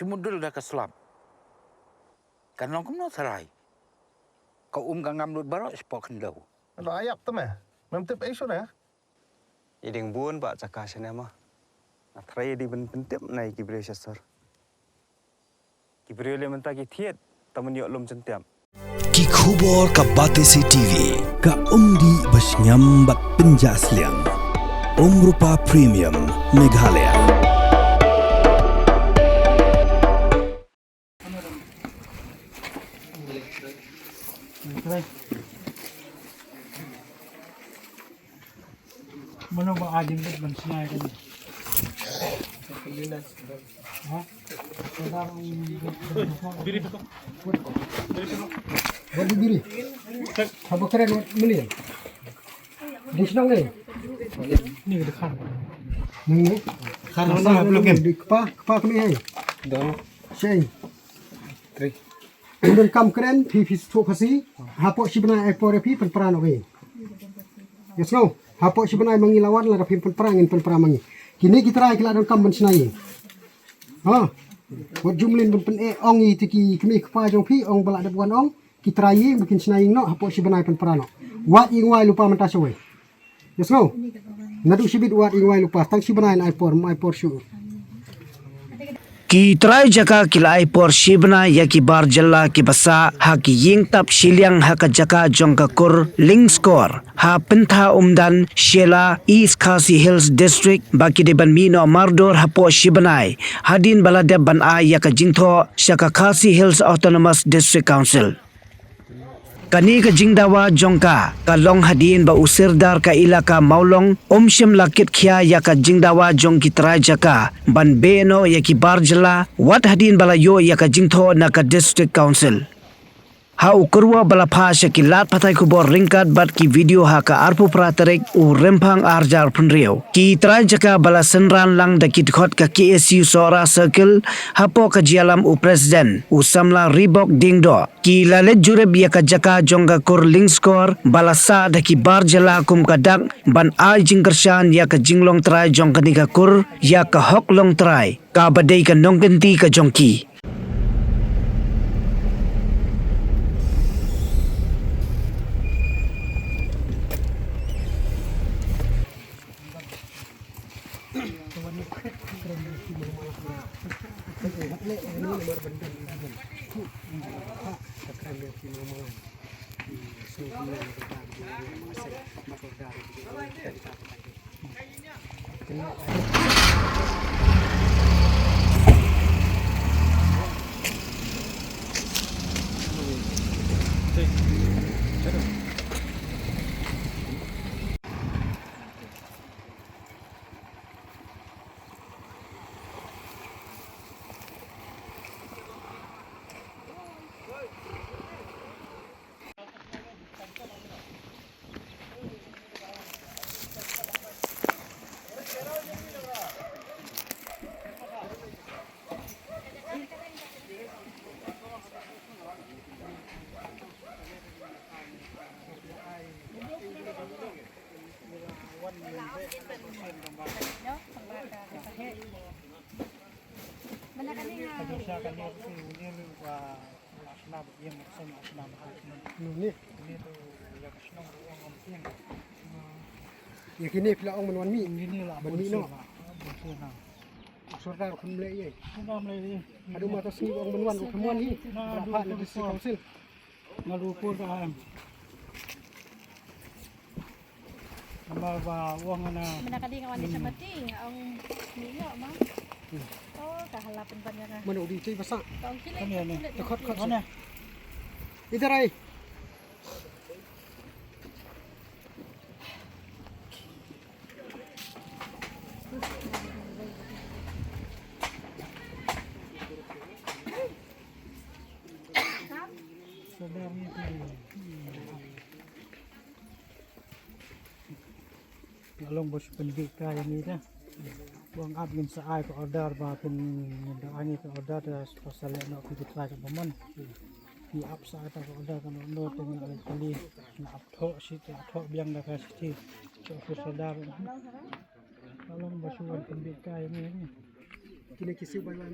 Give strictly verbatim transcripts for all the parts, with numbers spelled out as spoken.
Te mut dul da ka slap. Kan long kumno tharai. Ka um ka ngam lut baroh shapoh khyndew. Lo ayap te me. Mem tip ai shuh na. I ding bun ba jaka shane ma. Nga tharai i ding ban pyntip na i ki briew sha sor. Ki briew le mynta ki thied ta man ïoh lum jyntiap. Ki khubor ka Batesi T V, ka umdih ba sngem bad pynjah sliang. Umrupa Premium, Meghalaya. Mano ba ai jingrit ban snai kane? Ha? Biri pekok. Biri pekok. Biri pekok. Biri biri. Haba kren wat melian. Di shnong ni. Ni ka dkhar. Ni. Khar mana belum kan? Di kpa, kpa kami hai. Dong. Sheng. Tri. Ynda kam kren phi phi suk Khasi. Hapoh shi bnai ai por phi pynpra noh ïa. Yes no. Hapoh shi bnai ma ngi la wan lada phim pynpra ngin pynpra ma ngi. Kine ki trai ki la donkam ban shna ïing. Ha. Wat ju mlien ban pyn-eh ong ïa ki kmie kpa jong phi ong ba la dep wan ong. Ki trai ïing ba kin shna ïing noh hapoh shi bnai pynpra noh. Wat ïing wai lypa mynta shawei. Yes no. Naduh shibit wat ïing wai lypa tang shi bnai ai por, ai por shuh. Ki trai jaka ki la ai por shi bnai ïa ki bar jylla kiba sah ha ki ïing tap shiliang ha ka jaka jong ka kur Lyngskor ha Pyntha Umdan, Shella, East Khasi Hills District ba ki dei ban mih noh mardor hapoh shi bnai hadien ba la dep ban ai ïa ka jingthoh sha ka Khasi Hills Autonomous District Council. Kane ka jingdawa jong ka, ka long hadien ba u sirdar ka ilaka Mawlong um shym la kit khia ïa ka jingdawa jong ki trai jaka ban beh noh ïa ki bar jylla wat hadien ba la ïoh ïa ka jingthoh na ka District Council. Ha u kyrwoh ba la phah sha ki lad pathai khubor ryngkat bad ki video ha ka arphew phra tarik u Rymphang arhajar phriew, ki trai jaka ba la synran lang da ki dkhot ka K S U Sohra Circle hapoh ka jingïalam u President u samla Ribok Diengdoh. Ki la leit jurip ïa ka jaka jong ka kur Lyngskor ba la sah da ki bar jylla kum ka dak ban ai jingkyrshan ïa ka jinglong trai jong kane ka kur ïa ka hok long trai kaba dei ka nongkynti ka jong ki. Ïa kine phi la ong ban wan mih. Ban mih noh. U sordar khun mlei ïa. Haduh ma ta sngi ong ban wan u kham wan hi. Ba phah na district council. Nga lu pur ka em. Namar ba u ong ana. Mynta ka ding nga wan di shamati nga ong ni ïoh ma. Oh ka hala pynban ïa nga. Mano di cei basa. Ka ong kile. Kan ïa ni. Te khot khot. Mana? Idhar ai. Nga long ba shu pynbeit kai ïa ngi te. Ba ngap ngin sa ai ka order ba pyn, ngin da ai ngi ka order te sa leh noh ki trai kaba mon. Ngi ap sa ai ta ka order ka noh noh te ngi ai kali. Ngi ap thoh shi te ap thoh biang da ka shithi. Ka office order. Ka long ba shu wan pynbeit kai ïa ngi. Kine ki siew bai wan.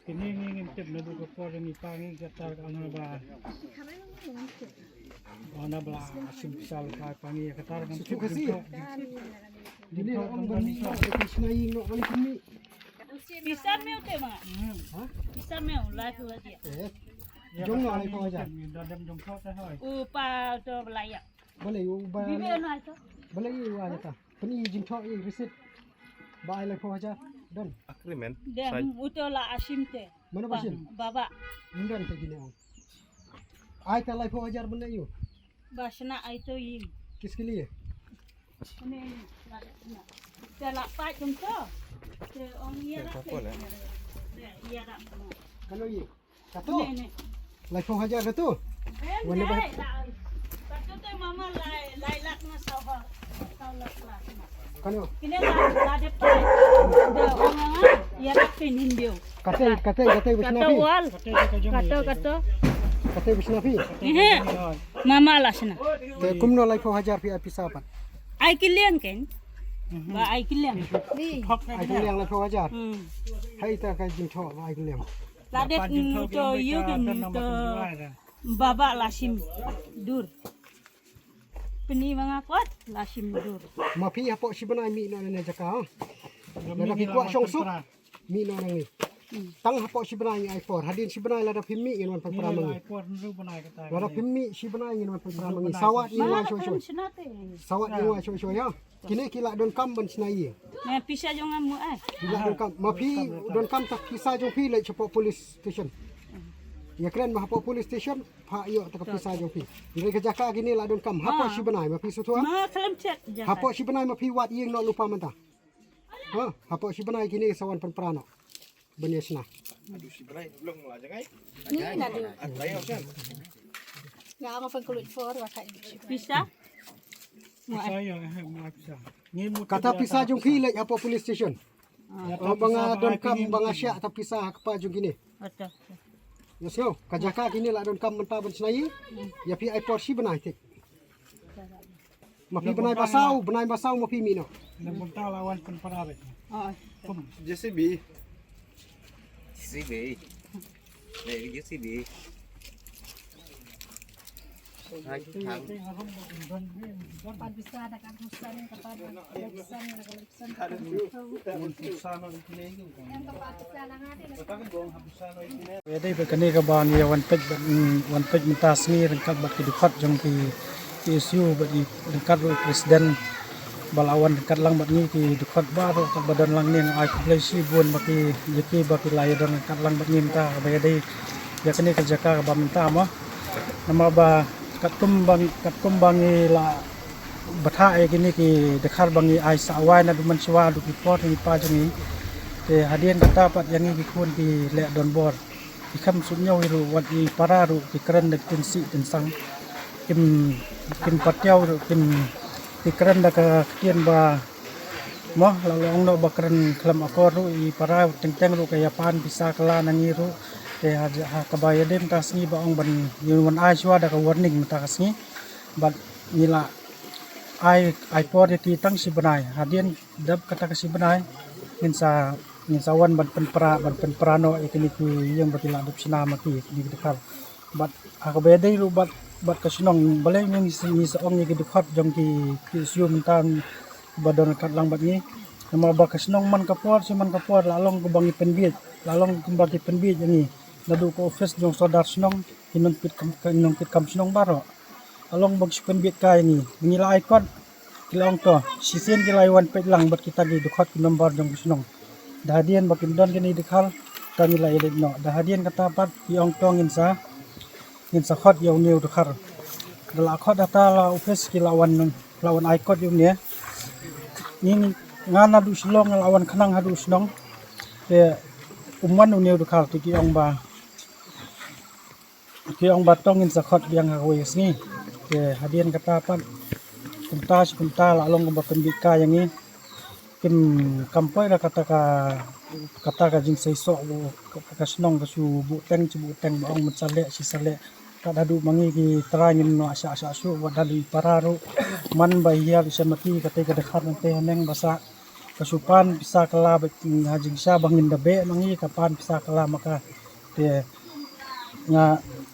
Kine ngi ngim tip naduh ka por ngi pa ngi ka tar ka na ba. Ba na ba la shim pisa la pa ngi ka tar ngam tip. Kine ong ba ni ba ki shna ing no ba ni. Pisa meu te ma. Ha? Pisa meu lai phew hajar. Eh. Jong no lai phew hajar. Da dem jong kho ta hoi. U pa to ba la ya. Balei u ba. Bibe no ai to. Balei u ai ta. Pyni jingthoh ïa receipt. Ba ai lai phew hajar. Don. Agreement. Dem uto la asim te. Mano ba shim? Baba. Don te kine ong. Ai ta lai phew hajar ban ïa u. Ba shna ai to ïing. Kiske liye? Ne la shna. Te la pa jong to. Te ong ïa ra. Ïa ra. Kano ïa? Kato? Ne, ne. Lai phew hajar kato? Eh, wan ne ba? Kato te mama lai, lai lak na sawa. Sawa lak lak na. Kano? Kine la, la de pa. De ong nga, ïa rak pin hin biu. Kate, kate, kate ba shna phi? Kato wal. Kato, kato. Kate ba shna phi? Eh. Mama la shna. Te kumno lai phew hajar phi ai pisa pat? Ai ki liang ken. Ba ai ki liang. Ai ki liang lai phew hajar. Hmm. Hai ta ka jingthoh ba ai ki liang. La dep to yu kin to baba la shim dur. Pyni ma nga kot la shim dur. Ma phi hapoh shi bnai mih noh na jaka ha. Lada phi kwah shong suk mih noh na ngi. Tang hapoh shi bnai ngi ai por. Hadien shi bnai lada phi mih ngin wan pynpra ma ngi. Lada phi mih shi bnai ngin wan pynpra ma ngi. Sawat ïa nga shoi shoi. Sawat ïa nga shoi shoi ha. Kine ki la donkam ban shna ïing. Nga pisa jong nga mu ai. Ki la donkam. Ma phi donkam ta pisa jong phi leit shapoh police station. Ïa kren ma hapoh police station pha ïoh ta ka pisa jong phi. Hynrei ka jaka kine la donkam hapoh shi bnai ma phi suthu ha. Ma khlem check jaka. Hapoh shi bnai ma phi wad ïing noh lypa mynta. Ha, hapoh shi bnai kine sa wan pynpra noh. Ban ïa shna. Ni nadu. Nga nga fan kulit for wa kai. Pisa. Pisa ïa, eh, ma pisa. Kata pisa jong ki leit hapoh police station. Oh, ba nga donkam ba nga shah ta pisa ha kpa jong kine. Ïa sngew ka jaka kine la donkam mynta ban shna ïing. Ïa phi ai por shi bnai te. Ma phi bnai ba saw, bnai ba saw ma phi mih noh. Nang bynta la wan pynpra beit. J C B. J C B. Dei J C B. Hai thang. Ïa dei ba kane kaba ngi wan peit bad, mm, wan peit mynta sngi ryngkat bad ki dkhot jong ki K S U bad i ryngkat ruh president ba la wan ryngkat lang bad ngi ki dkhot baroh katba don lang ne. Ai khublei shibun ba ki ïa ki ba ki la ïa don ryngkat lang bad ngi mynta ba ïa dei ïa kane ka jaka kaba mynta mo. Namar ba katkum ba ngi, katkum ba ngi la bthah ïa kine ki dkhar ba ngi ai sa wai naduh mynshuwa haduh ki por ngi pa jong ngi. Te hadien kata pat ïa ngi ki khun ki leh donbor. Ki khlem sngewthuh hi ruh wat i para ruh ki kren da ki ktien sih ktien sang. Kim, kim patiaw ruh kim, ki kren da ka ktien ba mo la long noh ba kren khlem akor ruh i para teng teng ruh ka ïa pan pisa kylla na ngi ruh. Te ha, ha kaba ïa dei mynta sngi ba ong ban ïa wan ai shuwa da ka warning mynta ka sngi. Bad ngi la ai, ai por ïa ki tang shi bnai. Hadien dep kata ka shi bnai ngin sa, ngin sa wan ban pynpra, ban pynpra noh ïa kine ki ïing ba ki la dep shna ma ki, kine ki dkhar. Bad ha kaba ïadei ruh bad, bad ka shnong balei ngi sa, ngi sa ong ïa ki dkhot jong ki, ki K S U mynta ba don ryngkat lang bad ngi. Namar ba ka shnong man ka por sha man ka por la long kumba ngi pynbiej, la long kumba ki pynbiej ïa ngi. Naduh ka office jong sordar shnong, ki nongkit kam, ki nongkit kam shnong baroh. Ka long ba ki shu pynbiej kai ïa ngi. Ngi la ai kot, ki la ong to shisien ki la ïa wan peit lang bad kita ki dkhot ki member jong ka shnong. Da hadien ba kim don kine ki dkhar, ta ngi la ïa leit noh. Da hadien kata pat ki ong to ngin sa, ngin sa khot ïa une u dkhar. Da la khot hata la office ki la wan, la wan ai kot ïa une. Ngi, nga naduh Shillong la wan khnang haduh shnong. Te um wan une u dkhar te ki ong ba, ki ong ba to ngin sa khot biang ha kawei ka sngi. Te hadien kata pat kumta shi kumta la long kumba pynbiej kai ïa ngi. Kim kam poi da kata ka, kata ka jingseisoh, ka, ka shnong ka shu buh teng, shu buh teng ba ong mynta sa leh, shi sa leh. Ka da duh ma ngi ki trai ngin noh shah shah shuh wat da duh i para ruh. Man ba hiar i shamati kata ka dkhar nangta haneng ba sa ka shu pan pisa kylla ba, ha jingshisha ba ngin da beh ma ngi ka pan pisa kylla ma ka. Te nga,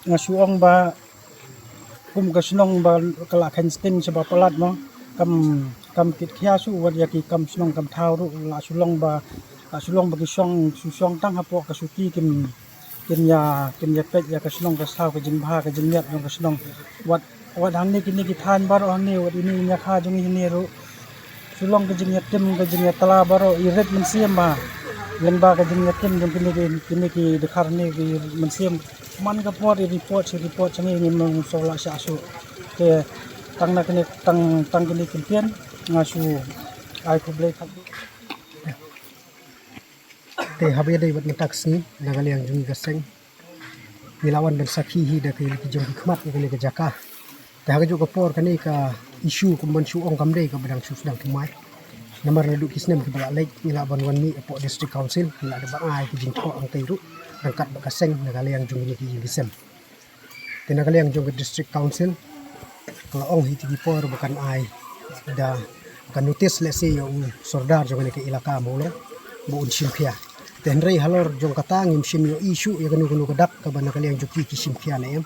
nga shu ong ba kum ka shnong ba ka la khein sting shaba palat mo, kam, kam kit khia shuh wat ïa ki kam shnong kam thaw ruh, la shu long ba, la shu long ba ki shong, shu shong tang hapoh ka shuki, kim, kim ïa, kim ïa peit ïa ka shnong ka thaw, ka jingbha ka jingmiat jong ka shnong. Wat, wat hangne kine ki thaiñ baroh hangne, wat ine i ñiakha jong ngi hangne ruh, shu long ka jingïatim ka jingïatla baroh, i rit mynsiem ba lyngba ka jingïatim jong kine ki, kine ki dkhar hangne ki mynsiem. Man ka por i report shi report sha ngi, ngim nang shu lah shah shuh. Te tang na kine, tang, tang kine ki ktien nga shu ai khublei khatduh. Te haba ïadei bad mynta ka sngi na ka liang jong ngi ka seng, ngi la wan ban sakhi hi da ki, ki jong ki khmat ïa kane ka jaka. Te ha kajuh ka por kane ka issue kumban shu ong kam dei kaba dang shu sdang thymmai. Namar naduh ki snem kiba la leit ngi la ban wan mih hapoh District Council, ngi la dep ban ai ki jingthoh hangtei ruh ryngkat bad ka seng na ka liang jong kine ki ïing ki sem. Te na ka liang jong ka District Council ka la ong hi te ki por ba kan ai da ka notice lehse ïa u sordar jong kane ka ilaka Mawlong ba un shim khia. Te hynrei halor jong kata ngim shym ïohi shuh ïa kano kano ka dak kaba na ka liang jong ki ki shim khia ne em.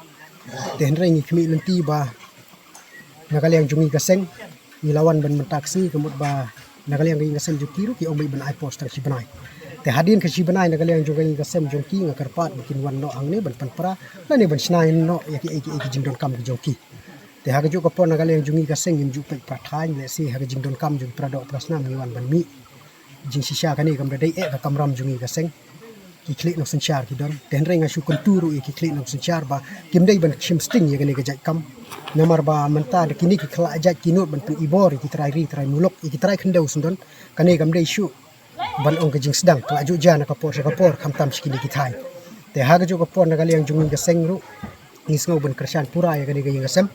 Te hynrei ngi khmih lynti ba na ka liang jong ngi ka seng ngi la wan ban mynta ka sngi ka mut ba na ka liang ka ïing ka sem jong ki ruh ki ong ba ban ai pos tang shi bnai. Te hadien ka shi bnai na ka liang jong ka ïing ka sem jong ki nga kyrpad ba kin wan noh hangne ban pynpra lane ban shna noh ïa kiei kiei ki jingdonkam ki jong ki. Te ha kajuh ka por na ka liang jong ngi ka seng ngim ju peit para thaiñ, lehse ha ka jingdonkam jong ki para doh para snam ngi wan ban mih. Jingshisha kane kam da dei eh ka kamram jong ngi ka seng. Ki khlieh nongsynshar ki don. Te hynrei nga shu kyntu ruh ïa ki khlieh nongsynshar ba kim dei ban shim sting ïa kane ka jait kam. Namar ba mynta da kine ki khlak jait ki nud ban pynibor ïa ki trai ri trai muluk, ïa ki trai khyndew syndon. Kane kam dei shuh ban ong ka jingsdang, ka la juh ja na ka por sha ka por, khamtam sha kine ki thaiñ. Te ha kajuh ka por na ka liang jong ngi ka seng ruh ngi sngew ban kyrshan pura ïa kane ka ïing ka sem.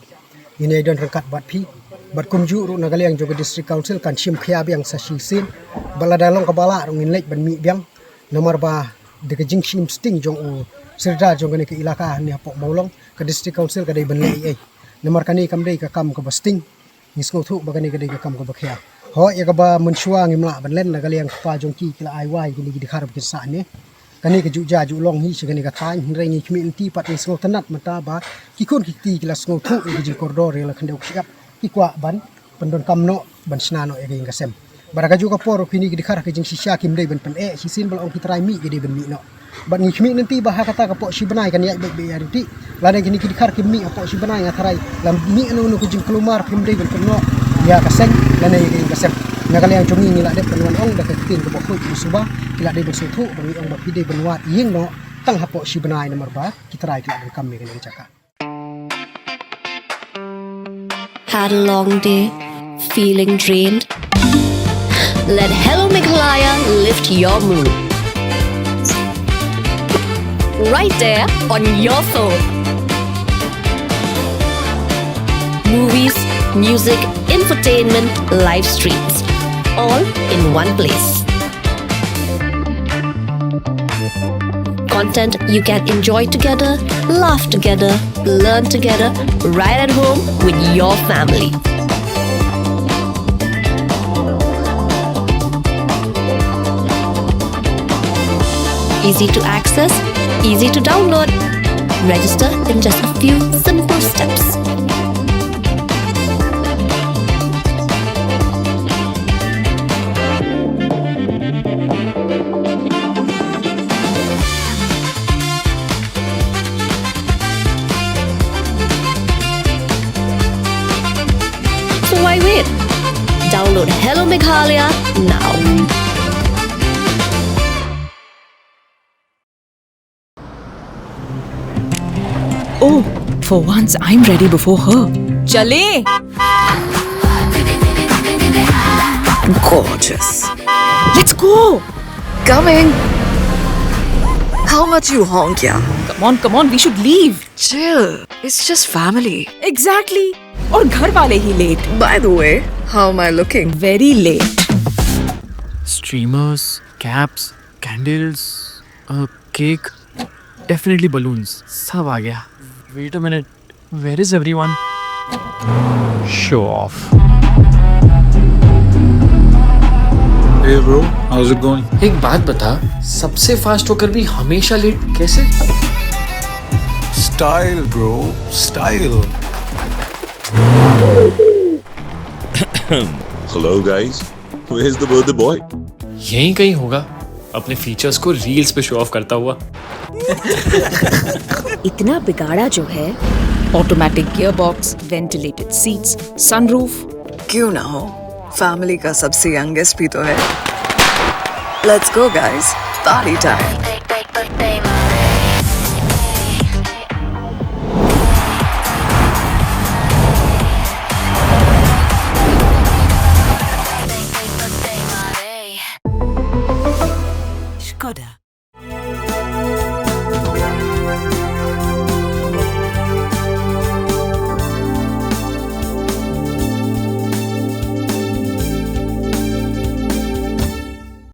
Ngin ïai don ryngkat bad phi. Bad kumjuh ruh na ka liang jong ka District Council kan shim khia biang sa shisien. Bad lada long kaba lah ruh ngin leit ban mih biang. Namar ba da ka jingshim sting jong u sordar jong kane ka ilaka hangne hapoh Mawlong, ka District Council ka dei ban leh ei ei. Namar kane kam dei ka kam kaba sting. Ngi sngewthuh ba kane ka dei ka kam kaba khia. Hooid, ïa kaba mynshuwa ngim lah ban len, na ka liang kpa jong ki ki la ai wai kine ki dkhar ba kin sah ne. Kane ka juh ja juh long hi sha kane ka thaiñ, hynrei ngi khmih lynti pat ngi sngewtynnat mynta ba ki khun ki kti ki la sngewthuh ïa ka jingkordor ïa la khyndew ka shyiap, ki kwah ban pyndonkam noh ban shna noh ïa ka ïing ka sem. Bad ha kajuh ka por kine ki dkhar ha ka jingshisha kim dei ban pyneh, shisien ba la ong ki trai mih ki dei ban mih noh. Bad ngi khmih lynti ba ha kata ka por shi bnai kan ïaid beit beit ïa ruti. Lada kine ki dkhar kim mih hapoh shi bnai nga tharai la mih ano ano ka jingkulmar phim dei ban pynnoh ïa ka seng lane ïa ka ïing ka sem. Na ka liang jong ngi ngi la dep ban wan ong da ka ktien kaba khuid kaba suba, ki la dei ban sngewthuh ba ngi ong ba phi dei ban wad ïing noh tang hapoh shi bnai namar ba ki trai ki la donkam ïa kane ka jaka. Had a long day? Feeling drained? Let Hello Meghalaya lift your mood. Right there on your phone. Movies, music, entertainment, live streams, all in one place. Content you can enjoy together, laugh together, learn together, right at home with your family. Easy to access, easy to download. Register in just a few simple steps. So why wait? Download Hello Meghalaya now. Oh, for once I'm ready before her. Chale! Gorgeous. Let's go! Coming. How much you honk, yeah? Come on, come on, we should leave. Chill. It's just family. Exactly. और घर वाले ही late. By the way, how am I looking? Very late. Streamers, caps, candles, a cake. Definitely balloons. सब आ गया. Wait a minute. Where is everyone? Show off. Hey bro, how's it going? एक बात बता, सबसे फास्ट होकर भी हमेशा लेट कैसे? Style, bro, style. Hello, guys. Where's the birthday boy? यहीं कहीं होगा, अपने फीचर्स को रील्स पे शो ऑफ करता हुआ। इतना बिगाड़ा जो है। Automatic gearbox, ventilated seats, sunroof। क्यों ना हो, फैमिली का सबसे यंगेस्ट भी तो है। Let's go, guys. Party time. Skoda.